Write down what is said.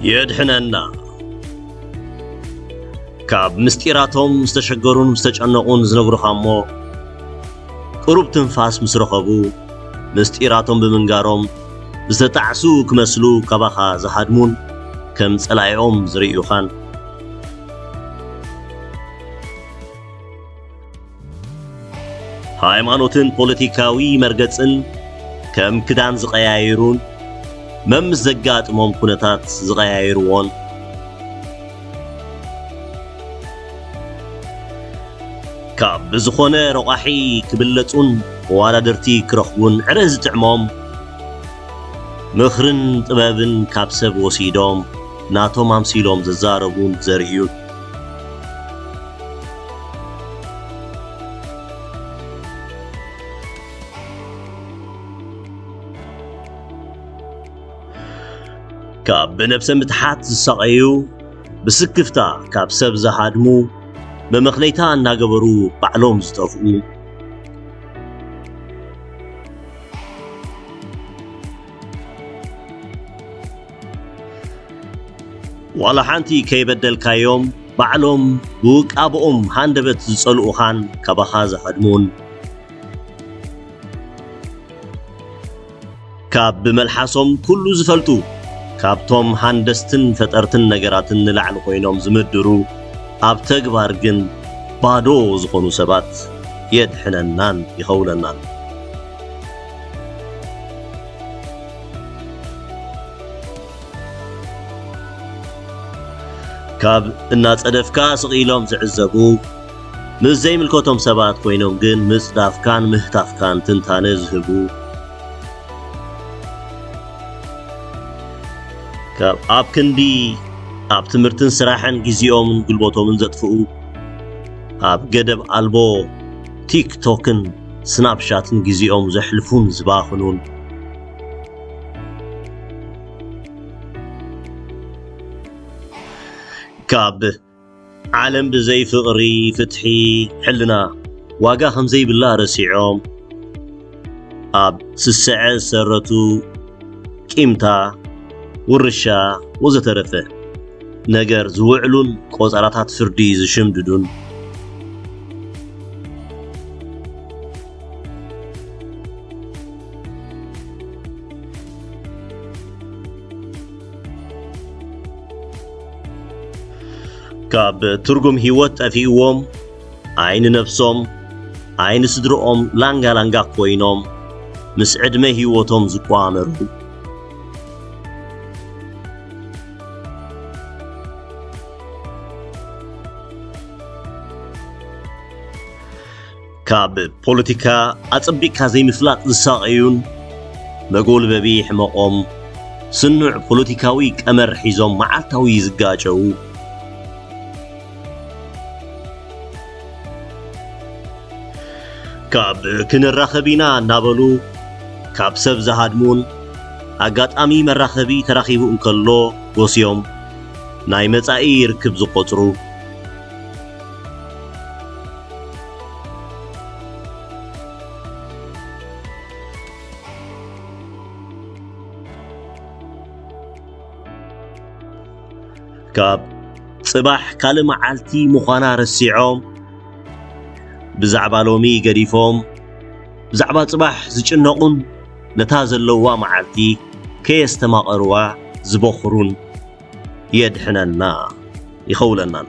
የድሕነና። ካብ ምስጢራቶም ዝተሸገሩን ዝተጨነቑን ዝነግሩኻ እሞ፣ ቅሩብ ትንፋስ ምስ ረኸቡ፣ ምስጢራቶም ብምንጋሮም ዝተጣዕሱ ክመስሉ ካባኻ ዝሃድሙን ከም ጸላኢኦም ዝርእዩኻን፣ ሃይማኖትን ፖለቲካዊ መርገጽን ከም ክዳን ዝቐያይሩን መምስ ዘጋጥሞም ኩነታት ዝቐያይርዎን፣ ካብ ብዝኾነ ረቋሒ ክብለጹን መዋዳድርቲ ክረኽቡን ዕረ ዝጥዕሞም፣ ምኽርን ጥበብን ካብ ሰብ ወሲዶም ናቶም ኣምሲሎም ዘዛረቡን ዘርእዩን። ካብ ብነብሰ ምትሓት ዝሳቐዩ፣ ብስክፍታ ካብ ሰብ ዝሃድሙ፣ መመኽነይታ እናገበሩ ባዕሎም ዝጠፍኡ፣ ዋላ ሓንቲ ከይበደልካዮም ባዕሎም ብውቃብኦም ሃንደበት ዝጸልኡኻን ካባኻ ዝሃድሙን፣ ካብ ብመልሓሶም ኩሉ ዝፈልጡ፣ ካብቶም ሃንደስትን ፈጠርትን ነገራትን ንላዕሊ ኮይኖም ዝምድሩ፣ ኣብ ተግባር ግን ባዶ ዝኾኑ ሰባት የድሕነናን ይኸውለናን። ካብ እናጸደፍካ ስቕ ኢሎም ዝዕዘቡ፣ ምስ ዘይምልከቶም ሰባት ኮይኖም ግን ምጽዳፍካን ምህታፍካን ትንታነ ዝህቡ፣ ካብ ኣብ ክንዲ ኣብ ትምህርትን ስራሕን ግዜኦምን ጉልበቶምን ዘጥፍኡ፣ ኣብ ገደብ ኣልቦ ቲክቶክን ስናፕሻትን ግዜኦም ዘሕልፉን ዝባኽኑን፣ ካብ ዓለም ብዘይ ፍቕሪ፣ ፍትሒ፣ ሕልና ዋጋ ከም ዘይብላ ረሲዖም፣ ኣብ ስስዐ ዝሰረቱ ቂምታ፣ ውርሻ ወዘተረፈ ነገር ዝውዕሉን ቆጸራታት ፍርዲ ዝሽምድዱን፣ ካብ ትርጉም ህይወት ጠፊእዎም፣ ዓይኒ ነብሶም፣ ዓይኒ ስድርኦም ላንጋ ላንጋ ኮይኖም፣ ምስ ዕድመ ህይወቶም ዝቋመሩ፣ ካብ ፖለቲካ ኣጸቢቕካ ዘይምፍላጥ ዝሳቐዩን፣ መጎልበቢ ሕመቖም ስኑዕ ፖለቲካዊ ቀመር ሒዞም መዓልታዊ ዝጋጨዉ፣ ካብ ክንራኸብ ኢና እናበሉ ካብ ሰብ ዝሃድሙን፣ ኣጋጣሚ መራኸቢ ተራኺቡ እንከሎ ጎስዮም ናይ መጻኢ ርክብ ዝቖጽሩ፣ ካብ ጽባሕ ካልእ መዓልቲ ምዃና ረሲዖም፣ ብዛዕባ ሎሚ ገዲፎም፣ ብዛዕባ ጽባሕ ዝጭነቑን ነታ ዘለዋ መዓልቲ ከየስተማቐርዋ ዝበኹሩን የድሕነና ይኸውለናን።